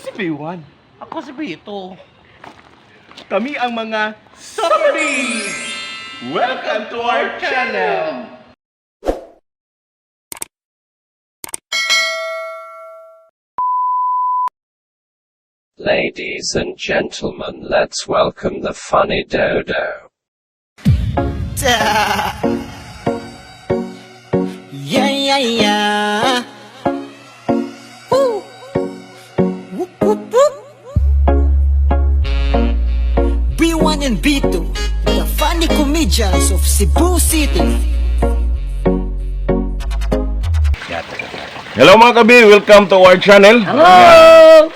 si B1. Ako si Bito. Kami ang mga Superbees! Welcome to our channel! Ladies and gentlemen, let's welcome the Funny Dodo. Yeah. Woo. Whoop, whoop, whoop. B1 and B2, the funny comedians of Cebu City. Hello, mga kabi! Welcome to our channel. Hello!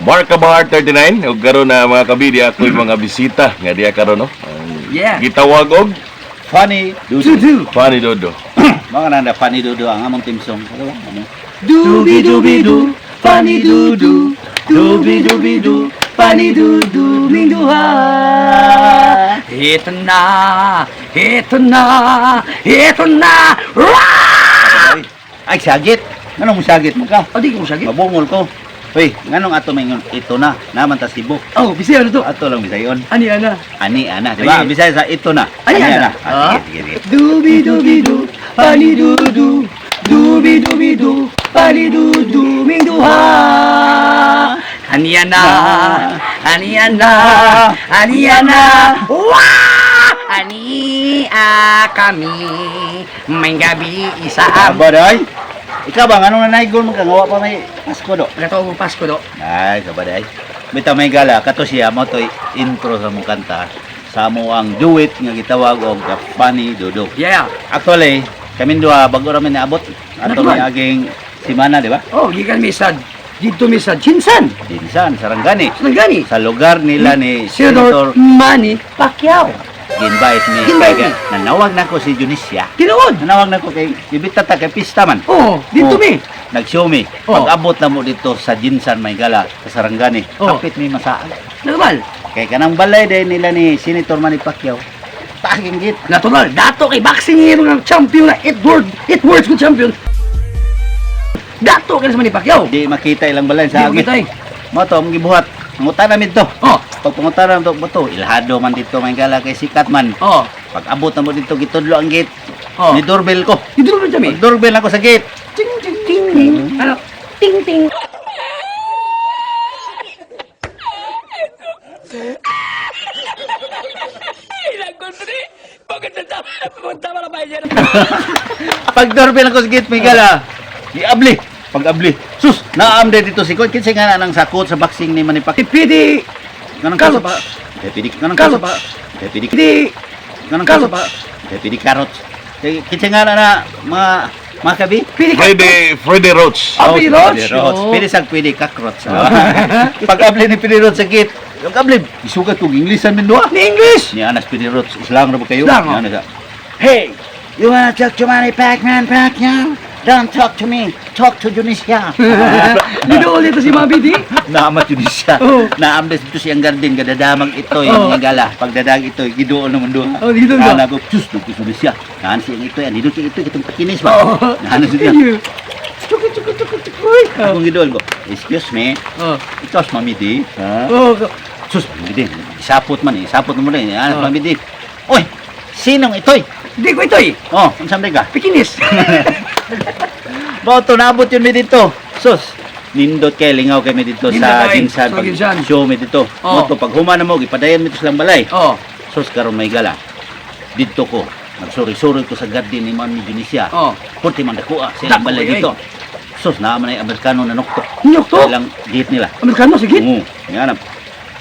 Mark Kabar 39. Ug karon na, mga kabi, di ako'y mga bisita nga diya karon, no. Gitawag og Funny Dudu. Dudu. Funny Dodo. Mga nanda Funny Dudu ang among team song. Ano ba? Ano? Dubi dubi du, funny dudu. Dubi dubi du, funny dudu, ming duha. Ito na, ito na, ito na. Rah! Ay, sagit. Nganong mo sagit mo ka? Oh, di ko sagit. Mabungol ko. Uy, nganong ato may ito na, naman ta Cebu. Oh, bisaya na to. Ato lang Bisayon. Ani ana. Ani ana, di ba? Ay. Bisaya sa ito na. Ani ana. Ah, sige, sige, sige. Dubi dubi du, funny dudu. Dubi dubi du, funny dudu, ming duha. Ani ana, ani ana, ani ana. Wah! Ani a kami, may gabi isa am. Aba day. Ikaw ba nganong nanaigol mo ka ngawa pa may Pasko do? Kato mo Pasko do. Ay, saba day. Bitaw may gala kato siya mo to'y intro sa mong kanta sa mo ang duet nga gitawag og The Funny Dudu. Yeah. Actually, kami duha bago ra mi naabot. Ato Natural. may aging simana, di ba? Oh, gikan mi sad. Dito mi sa Jinsan. Dinsan, Sarangani. Sarangani. Sa lugar nila ni Senator Senator Manny Pacquiao. Ginbite ni. Ginbite ni. Nanawag na ko si Junisia. Tinuod. Nanawag na ko kay ibita ta kay pista man. Oh, dito Oh. mi. Nag-show me. Oh. Pag abot na mo dito sa Jinsan may gala sa Sarangani. Oh. Kapit mi masaal. Normal. Kay kanang balay day nila ni Senator Manny Pacquiao. Taking git. Natural, dato kay boxing hero ng champion na 8 words good champion. Dato kay sa Manny Pacquiao. Di makita ilang balay Di sa agit. makita eh. Mo to among gibuhat. Mangutan namin to. Oh, Pag pangutan na to, ilhado man dito may gala kay sikat man. oh, Pag abot na mo dito gitudlo ang gate. oh. Ni doorbell ko. Dito naman kami. Pag doorbell ako sa gate. Ting ting ting ting. Ano? Ting ting. Pag doorbell ako sa gate, may gala. Ni abli. Pag abli. Sus, naam de dito si Koy. Kinsa nga na nang sakot sa boxing ni Manny Pacquiao. Pidi Kanang kaso Carrots. pa. Pidi kanang kaso pa. Pidi Pidi kanang kaso Carrots. pa. Pidi carrots. Kinsa nga na na mga kabi? Pidi Freddy Roach. Ah, Pidi Roach. Pidi Roach. Oh. Pidi sag pidi cockroach. Pag abli ni Pidi Roach sa gate. Pag abli, isugat kog Inglesan min duha. Ni English. Ni Anas Pidi Roach, islang ra ba kayo? Islang, Ni oh. Anas, ah, "Hey, you wanna talk to Manny Pacman Pacquiao? Don't talk to me. Talk to Junisia." Dito ulit si Mami di. Naamat Junisia. Oh. Naam des dito siyang garden gadadamag ito yung Oh. gala. Pagdadag ito giduol naman duha. Oh, giduol ba? Ana ko sus dito Junisia. Naan siyang ito yan. Dito siya ito kitong pakinis ba? Oh. Naan siya. Chuki chuki chuki chuki. Akong giduol ko. "Excuse me. Oh. Ikaw si Mami D." Ha? Oh. Sus, Mami D. Isapot man eh. Isapot mo rin. Anas Oh. Mami D. "Oy, sinong itoy?" Di ko ito eh. Oh, unsa man ka? Pikinis. Bao to naabot yun mi dito. Sus, nindot kay lingaw kami dito Nindot sa kay, Ginsan sa pag Ginsan. show mi dito. Oh. Mo to pag human na mo gipadayon mi to silang balay. Oh. Sus, karon may gala. Dito ko nagsuri-suri ko sa garden ni Mami Junisia. Oh. Purti man dakuha sa ilang Dako balay kay, dito. Sus, naa man ay Amerikano na nokto. Nyok to. Ilang gate nila. Amerikano sige. Oo, nga na.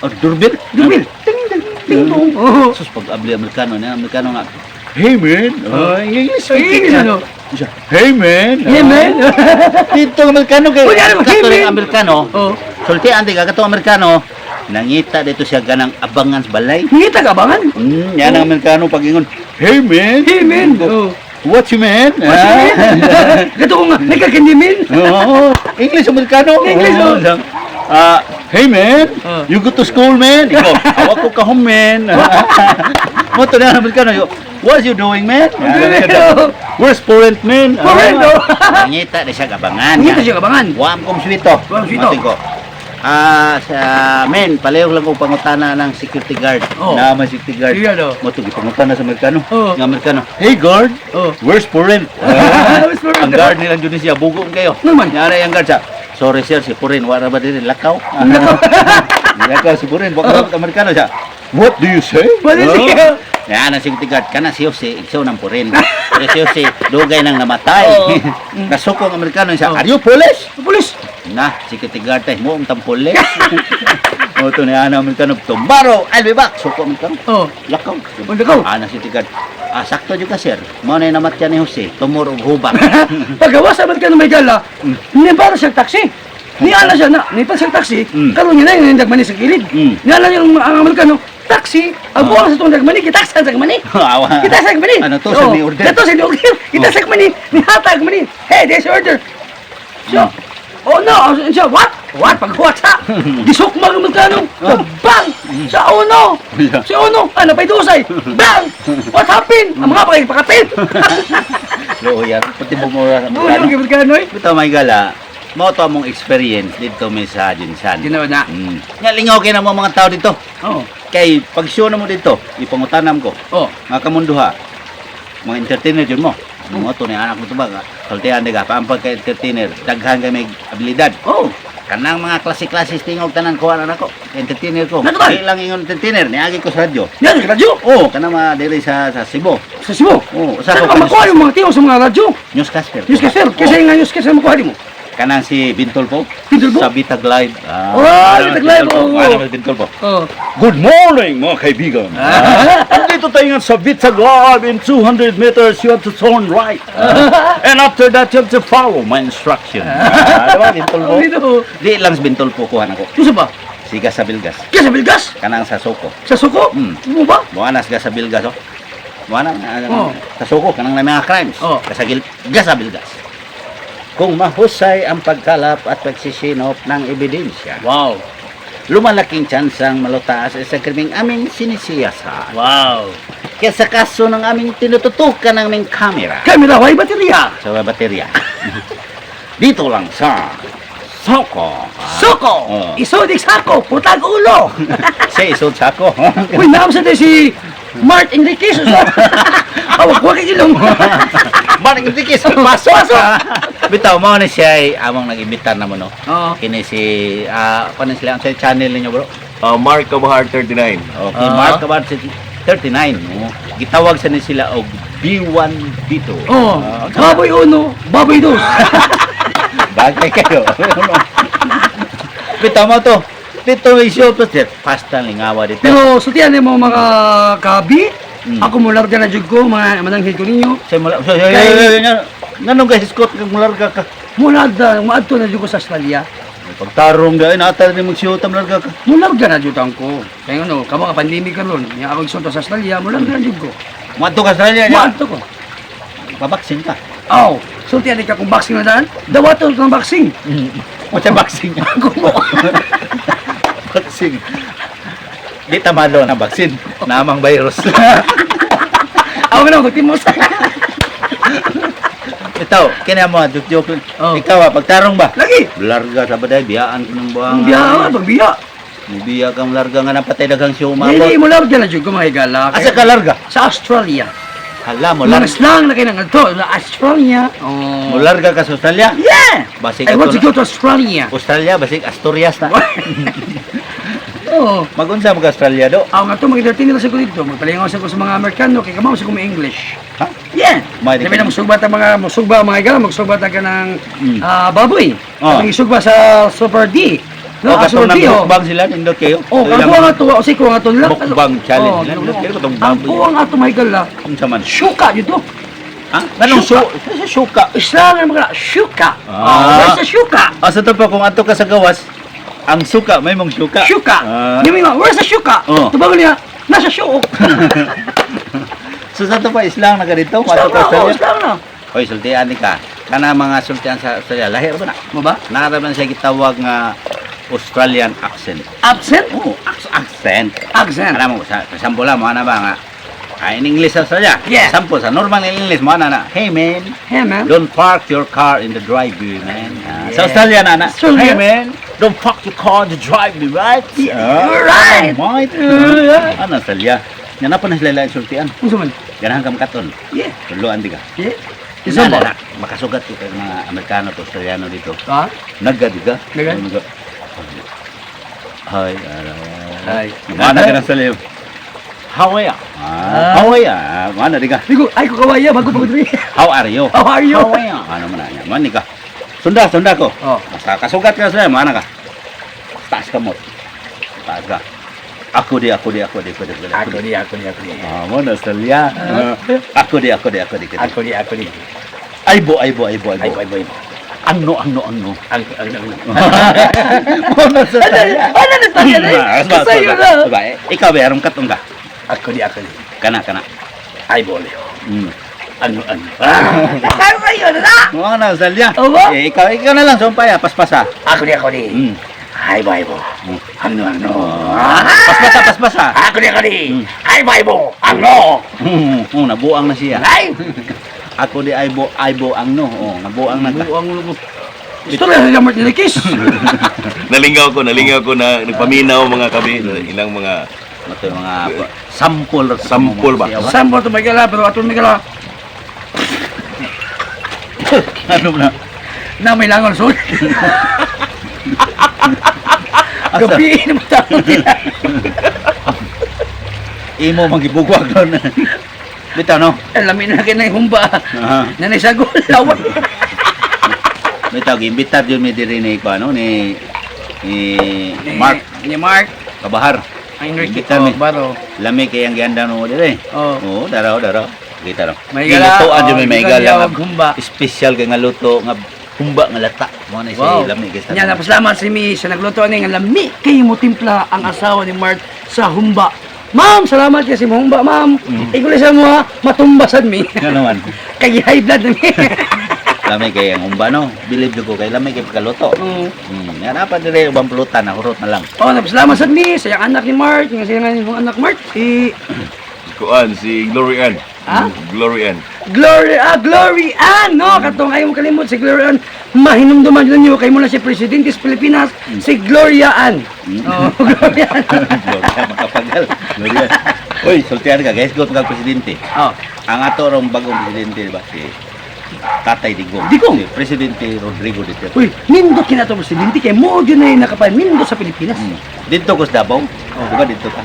Oh, doorbell. Doorbell. Ting ting ting tong. Oh. Sus, pag abli Amerikano na Amerikano nga. "Hey man." Oh, English. English ano? Siya, "Hey man." Hey man. Dito ang Amerikano kay. Uy, ano ba? "Hey, Kato man." yung Amerikano. Oh. Sultian di ka katong Amerikano. Nangita dito siya ganang abangan sa balay. Ngita ka abangan? Yan ang Amerikano pag ingon, "Hey man." Hey man. Oh. "What you man?" What you mean? Gato ko nga, nagkakindi min. Oo, English Amerikano. English, oh. Ah, "Hey man, Oh. you go to school, man?" Ikaw, "Awak ko ka home, man." Mo to na Amerikano. Yo, "What you doing, man?" "Where's parent, man?" Parent, oh. Nangita na siya kabangan. Ngita siya kabangan. Wam kong swito. Wam swito. Mati ko. Ah, sa men, palihog lang kong pangutana ng security guard. Oh. Na may security guard. Sige, ano? Mo to gipangutana sa Amerikano. Oh. Nga Amerikano. Hey guard, Oh. where's Puren? Where's Puren? Ang guard nila Indonesia bugong kayo. Naman. Nyari ang guard sa. Sorry sir, si Puren wala ba din lakaw? Lakaw si Puren, baka Amerikano siya. What do you say? What do you say? Yan ang security guard kana si Jose, igsoon ng Puren. Pero si Jose dugay nang namatay. Oo. Kasuko ang Amerikano siya. Oh. Are you police? Pulis. Na, security guard tayo mo ang tampulis. O to ni ana Amerikano, tomorrow I'll be back. Suko Amerikano. Oh. Lakaw. Oh, lakaw. Ana security guard. Ah, sakto jud ka sir. Mao na namatyan ni Jose, tumor og hubak. Pagawa sa Amerikano may gala, ni para siya taxi. Niala siya na, ni para siya taxi, karon niya na yung dagmani sa gilid. Niala niya ang Amerikano, taxi, ang buwang sa itong dagmani, kitaksa sa dagmani. Awa. Kita sa dagmani. Ano to, sa Oh, ni order? Ito sa ni order. Kita sa dagmani, nihatag mani. Hey, there's your order. So, oh no, siya, what? What? Paghuwat sa? Disukmag ang Amerikano. So, bang! Sa oh no! Sa oh no! Ano, pa dusay? Bang! What happened? Ang mga pakapil! Looyan, pati bumura sa Bulong Amerikano. Amerikano eh. Bitaw may gala, mao to among experience dito may sa Jinsan. Ginawa na. Nga lingaw kay na mo mga tao dito. Oo. Kay pag show na mo dito, ipangutanam ko. Oh. Mga kamunduha, mga entertainer yun mo. Mga to ni anak mo to ba? Sultihan di ka, paang pagka-entertainer, daghan kay may abilidad. Oh. Kanang mga klase-klase tingog tanan kuha na nako. Entertainer ko. Natural. Di lang ingon entertainer, niagi ko sa radyo. Yan, sa radyo. Oh, kanang mga diri sa Cebu. Sa Cebu. Oh, sa Saan ka makuha yung mga tao sa mga radyo? Newscaster. Newscaster. Kasi nga newscaster makuha di mo. Kanang si Bintol po. Bintol po? Sa Bitag Live. Ah, Oh, kanang Bitag Live, Bintol po. oo. Kanang si Bintol po. Oh. Good morning mga kaibigan. Andito tayo ngayon sa Bitag Live. In 200 meters, you have to turn right. And after that, you have to follow my instruction. Ah, diba, Bintol po? Dito. Di lang sa Bintol po kuha nako. Ano ba? Siga sa Bilgas. Kaya sa Bilgas? Kanang sa Soko. Sa Suko? Mm. Mo ba? Buwanas ga sa Bilgas, oh. Buwana, Oh. sa Soko, kanang na mga crimes. Oh. Kasagil, ga sa Bilgas. Kung mahusay ang pagkalap at pagsisinop ng ebidensya, Wow. lumalaking tsansang malutaas sa krimeng aming sinisiyasa. Wow. Kaya sa kaso ng aming tinututukan ng aming kamera Kamera, way baterya. sa baterya. Dito lang sa Soko. Suko! Oh. Isodik sako! Putag ulo! Sa isod sako. Uy, naam sa tayo si Mark Enriquez. Awag ko kay ilong. Mark Enriquez, pasok! Pasok! Bitaw mo ni siya ay among nag-imbitar na mo no. Oo. Kini si kuno sila ang sa channel ninyo bro. Mark Kabahar 39. Okay, Ah. Mark Cabad 39. No? Gitawag sa ni sila og B1 B2. Oh. Ah, Baboy uno, baboy dos. Bagay kayo. Bitaw mo to. Dito may show to pasta lingawa dito. Pero sultian mo mga kabi, ako mo larga na jud ko, mga mananghid ko ninyo. Sa mula, sa nganong guys Scott kag mularga ka. Mula da, maadto na jud ko sa Australia. Pagtarong dai natal ni mag-show ta mularga ka. Mularga na jud ko. Kaya ano, kamo ka pandemic karon, nya ako igsulto sa Australia, mularga na jud ko. Muadto ka sa Australia. Maadto ko. Babaksin ka. Aw, sultian ka kung boxing na daan, dawato kang boxing. Mo siya boxing. Ako mo. Boxing. Di tamalo na baksin. Namang virus. Ako na magtimos. Itaw, kini mo joke joke. Oh. Ikaw ah, pagtarong ba? Lagi. Larga sa baday, biyaan ko ng buwang. Ang biya, pagbiya. Biya kang larga nga napatay daghang siya umabot. Dili mo larga na jud ko mga higala. Asa ka larga? Sa Australia. Hala mo Mga larga. slang na kayo ng adto, sa Australia. Oh. Mo larga ka sa Australia? Yeah! Basig I want to ato go to Australia. Australia basig Asturias na. Oo. Magunsa mo ka Australia do? Ako nga to, mag-entertain nila sa ko dito. Magpalingaw sa ko sa mga Amerikano, kay kamaw sa ko may English. Ha? Yeah! May Sabi na magsugba ta mga, magsugba mga higala, magsugba ta ka ng baboy. Oh. Sabi isugba sa Super D. No, No, ah, katong Super D, oh. nagmukbang sila nindot kayo. Oh, ang kuha nga to, o sige, kuha nga to nila. Mukbang challenge Oh, nila. Nindot kayo katong Ang baboy. kuha nga to, mga higala, Unsa man? syuka dito. Ha? Anong su? Sa suka. Isla nga mga syuka. Ah. Oh, where's the syuka? Asa to pa kung ato ka sa gawas, ang suka, may mong suka. Syuka. Ah. Yung mga, where's the syuka? Oh. Tubago niya, nasa syuok. So sa to pa islang na ka dito, Islam ato ka na, oh, Australia. islam na. Oy, sultian ni ka. Kana mga sultian sa Australia, lahir ba na? Mo ba? Naraman siya gitawag nga Australian accent. Absent? Oh, accent. Accent. Alam mo, sa sambola mo, ano ba nga? Ah, in English sa Australia. Yeah. Sample sa normal in English mo ana na. "Hey man, Hey man. don't park your car in the driveway, man." Ah, sa Yeah. Australia na na. Australia. "Hey man, don't park your car in the driveway, right?" Yeah, Ah, right. Mate. Ano Australia? Nga na pa na sila lain sultian. Unsa man? Ganahan ka makaton. Yeah. Tuluan di ka. Yeah. Isa Isa ba? ba? Makasugat ko kay mga Amerikano to Australiano dito. Ha? Naga di ka? Naga? Naga. Hi. Hi. Mana ka na sa liyo? How are you? Ah, how are you? Ah, mana di ka? Digo, ay ko kawaya bago bago diri. How are you? How are you? How are you? Ano man na niya? Mana ka? Sunda, sunda ko. Oh. Basta kasugat ka sila, mana ka? Taas ka mo. Taas ka. Ako di, ako di, ako di, ako di, ako di. Ako di, ako di, ako di. Ah, mana Australia. Ah, ako di, ako di, ako di, ako di. Ako di, ako di. Aibo, aibo, aibo, aibo. Ay, ay, ay. Angno, angno, angno. Ang ang ang. Mana Australia. Ano na tayo na? Kasayo na. Diba? Eh, ikaw ba, arong katong ka? Ako di, ako di. Kana, kana. Ay bole. Ano ano. Kasayo na. Mga na, Australia. Opo. Eh, ikaw, ikaw na lang, sumpaya, paspasa. Ako di, ako di. Ay bay bo. Ano ano. Paspasa, paspasa. Ako di, ako di. Ay bay bo. Ano. Oh, nabuang na siya. Ay. Ako di aibo, aibo ang no. Oh, nabuang na ka. Buang mo. Istorya sa Martin Lakis. Nalingaw ko na nagpaminaw mga kabi ilang mga Ito yung mga sampol. Sampol ba? Sambo to may gala pero ato may gala Ano na? na may langon sul. Gabi na matawag nila. Imo magibugwag doon. Bitaw no? Alamin na kinay humba. Aha. Nanay sagol lawan. Bitaw giimbitar yun mi diri ni ano ni ni Mark Ni Mark. Kabahar. Ang Enrique Imbitar mi. Baro. Lami kay ang gianda no diri. Oh. Oo, daraw daraw. Kita ro. May gala. Gilutoan jud mi may gala nga og humba. Special kay nga luto nga humba nga lata. Mo na siya Wow. lami kay sa. Nya napasalamat si mi sa nagluto ani nga lami kay mo timpla ang asawa ni Mark sa humba. Ma'am, salamat kasi mo humba, ma'am. Ikaw sa mo ha, matumbasan mi. Nga naman. Kay high blood na mi. Lami kay ang humba no. Believe jud ko kay lami kay pagkaluto. Oo. Nga na pa diri ubang pulutan na hurot na lang. Oh, napasalamat sad mi sa iyang anak ni Mark, nga siya nga imong anak Mark. Si Kuan si Glory Ann. Ha? Glory Ann. Glory, ah, Glory Ann, no? Katong ayaw mo kalimot si Glory Ann. Mahinumduman ninyo kay mo na si Presidente sa Pilipinas, si Gloria Ann. Oh, Gloria Ann. Gloria makapagal. Gloria. Uy, sultian ka guys, go kag presidente. Oh, Ang ato rong bagong presidente di ba si Tatay Digong. Digong? Si Presidente Rodrigo Duterte. Uy, nindot kinato presidente kay mo gyud na nakapamindo sa Pilipinas. Dito ko sa Davao. Oh, di ba dito ka?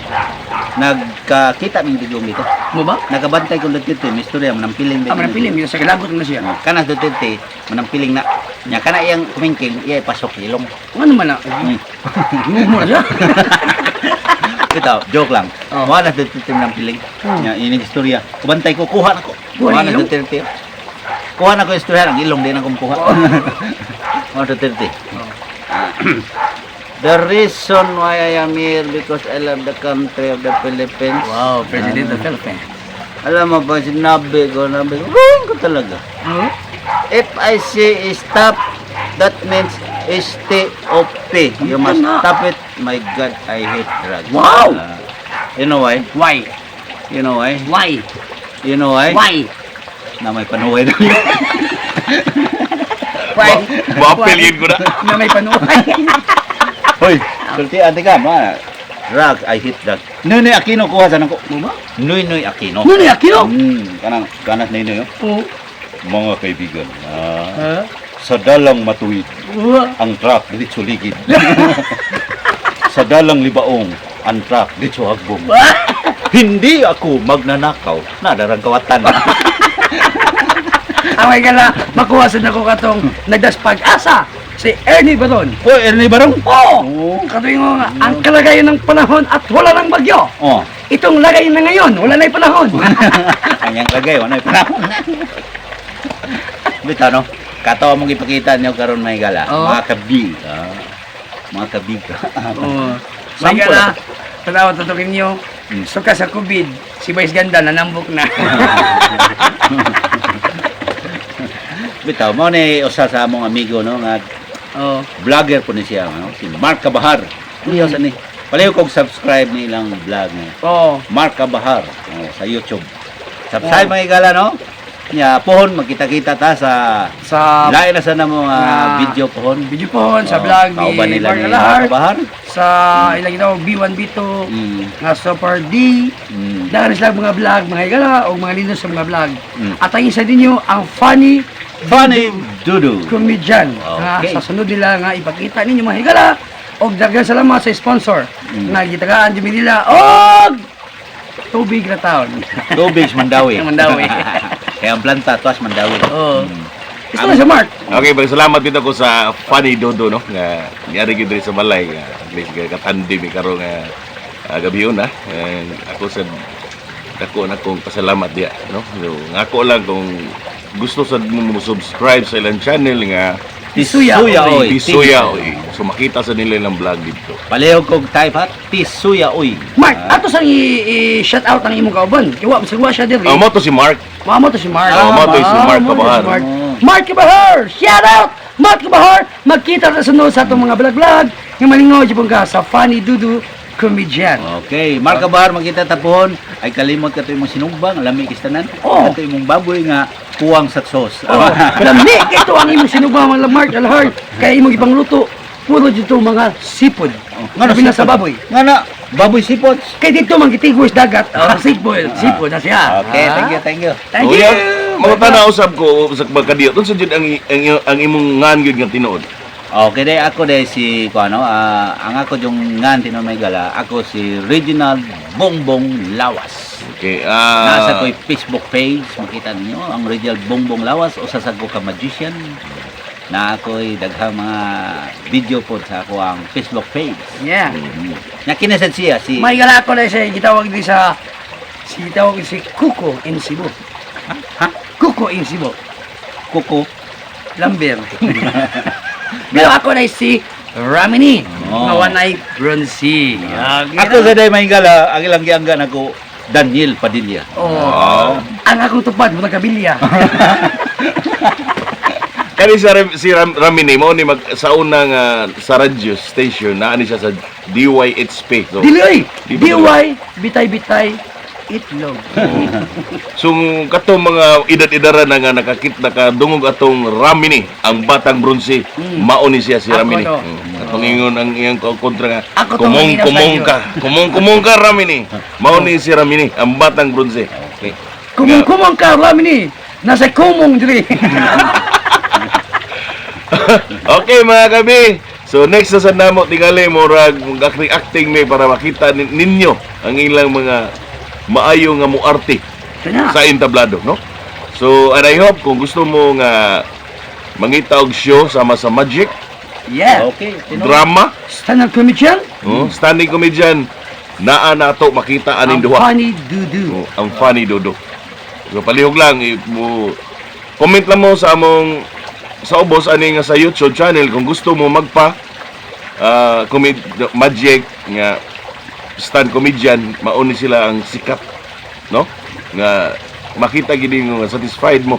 Nagkakita ming Digong dito. Mo ba? Nagabantay ko Duterte, may istorya manampiling Ah, manampiling yun sa kalagot na siya. Oh, kanas Duterte, manampiling na. Nya kana iyang kumingking, iya ipasok sa ilong. Ano man na? Mo na siya. Ito, joke lang. Oh. Wala Duterte manampiling. Nya ining istorya. Kubantay ko, kuha na ko. Kuha Kuha ng na ilong? Duterte. Kuha na ko yung istorya, ang ilong din akong kuha. Wala Duterte. The reason why I am here because I love the country of the Philippines. Wow, President of Philippines. Alam mo ba, sinabi ko, nabi ko, wrong ko talaga. Hmm? If I say stop, that means S-T-O-P. You must Ano? stop it. My God, I hate drugs. Wow! You know why? Why? You know why? Why? You know why? Why? Na may panuway na. Why? Maapil yun ko na. Na may panuhay. Hoy, sulti ante ka, ma. Drugs, I hate drugs. Noynoy Aquino kuha sa nako. Mo ba? Noynoy Aquino. Noynoy Aquino? Kanang kanas Noynoy. Oh. Oo. Mga kaibigan, ah, Ha? sa dalang matuwid, Uwa. ang truck diretso ligid. Sa dalang libaong, ang truck diretso hagbong. Hindi ako magnanakaw, nadarang kawatan. Ang may gala, makuha sa nako katong nagdas pag-asa si Ernie Baron. Hoy, Ernie Barong. Oo! Oo. Katuwing mo nga, ang kalagayan ng panahon at wala ng bagyo. Oh. Itong lagay na ngayon, wala na yung panahon. Anyang lagay, wala panahon. Bitaw no. Katawa mong ipakita niyo karon may gala. Oo. Mga kabig. Ah. Mga kabig. Oo. May Sample gala, ako. tanawa tutukin niyo. Suka sa COVID, si Vice Ganda nanambok na. Bitaw mo ni usa sa among amigo no nga Oo. vlogger po ni siya no? Si Mark Cabahar. Unya sa ni. Palihog kog subscribe ni ilang vlog ni Mark Kabahar, oh, sa YouTube. Subscribe, mga igala, no? Nya pohon magkita-kita ta sa Sa lain na sana mo nga video pohon. Video pohon sa Oh, vlog ni kauban nila Mark ni Alahar. Mark Kabahar. Sa ilang ginawag B1, B2, nga Super D. Daghan sila mga vlog, mga higala o mga linos sa mga vlog. At ang isa ninyo ang Funny Funny Dudu. Comedian. Nga sa sunod nila nga ipakita ninyo, mga higala. Og daghan salamat sa sponsor nga gitagaan jud nila og tubig na taon. Tubig Mandawi. Mandawi. Kaya ang planta tuas Mandawi. Oo. Gusto na siya, Mark. Okay, salamat dito ko sa Funny Dodo, no, nga niari gyud diri sa balay nga at least katandi mi karon nga gabi na. And ako sa dako na kong pasalamat diya, no. So, nga ako lang kung gusto sad mo mo subscribe sa ilang channel nga Tisuya Tisuya Oy. Oy. Tisuya Oy. So makita sa nila ilang vlog dito. Palihog kog type ha. Tisuya Oy. Mark, ato sang i-shout out ang imong kauban. Kay wa wa siya diri. Ah, mo to si Mark. Mamo to si Mark. Ah, mamo to si Mark mamo to si Kabahar. Mark. Mark Kabahar! Shout out! Mark Kabahar! Magkita ta sunod sa atong mga vlog-vlog nga malingaw jud ka sa Funny Dudu Comedian. Okay, Mark Kabahar, magkita ta pohon. Ay kalimot ka to imong sinugbang, lami kistanan. Oo. Kato imong baboy nga kuwang sa sauce. Oh, lami kay to ang imong sinugba, mga Mark Alhar, kay imong ipangluto puro dito mga seafood. Ngano Labi na sa baboy. Nga na, baboy sipot. Kay dito man gitigos dagat, oh, seafood, seafood na siya. Okay, thank you, thank you. Thank Oh, you. yeah. Mga tanaw usab ko sa magkadiyot. Unsa jud ang imong ngan gyud nga tinuod? Okay, day ako day si kuano, ang ako yung ngan tinuod may gala, ako si Reginald Bongbong Lawas. Okay, Nasa ko'y Facebook page, makita ninyo ang Reginald Bongbong Lawas o sa ko ka magician. Na ako'y daghang mga video po sa ako ang Facebook page. Yeah. Na kinasad siya si May gala ako na siya gitawag di sa si gitawag si Kuko in Cebu. Ha? Kuko in Cebu. Kuko. Lamber. Pero ako na si Ramini. Oh. Nga wanay Bronzy. Okay. Ako sa day may gala, ang ilang gianggan ako Daniel Padilla. Oh. Oh. Ang akong tupad mo nagkabilya. Kani si Ramini mo ni mag sa unang sa radio station naa ni siya sa DYHP. So, Dili oy. Di ba DY bitay-bitay itlog. So katong mga edad-edaran na nga nakakit nakadungog atong Ramini, ang batang bronze, mao ni siya si Ako Ramini. to. Atong ingon ang iyang kontra nga Ako to kumong manginap kumong sa ka, kumong kumong ka, Ramini. Mao ni si Ramini, ang batang bronze. Okay. Kumong-kumong ka, Ramini. Nasa kumong diri. Okay, mga kabi. So next na sa namo tingali murag mag acting mi para makita ninyo ang ilang mga maayo nga muarte Kana. sa entablado, no? So and I hope kung gusto mo nga mangita og show sama sa magic, Yeah. Okay, tinuod. drama, Stand-up comedian. standing comedian, naa na ato makita aning Ang duha. Funny Dudu. Oh, ang Funny Dodo. So palihog lang mo comment lang mo sa among sa ubos ani nga sa YouTube channel kung gusto mo magpa magic nga stand comedian, mao ni sila ang sikat, no, nga makita gid nga satisfied mo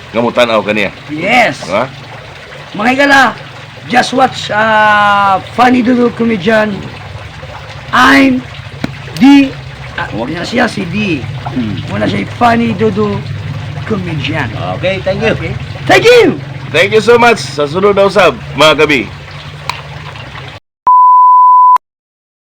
nga mo tan-aw kaniya. Yes. Ha. Mga higala, just watch Funny Dudu Comedian. I'm D. Wala siya si D. Wala siya Funny Dudu Comedian. Okay, thank you. Okay. Thank you! Thank you so much. Sa sunod na usab, mga kabi.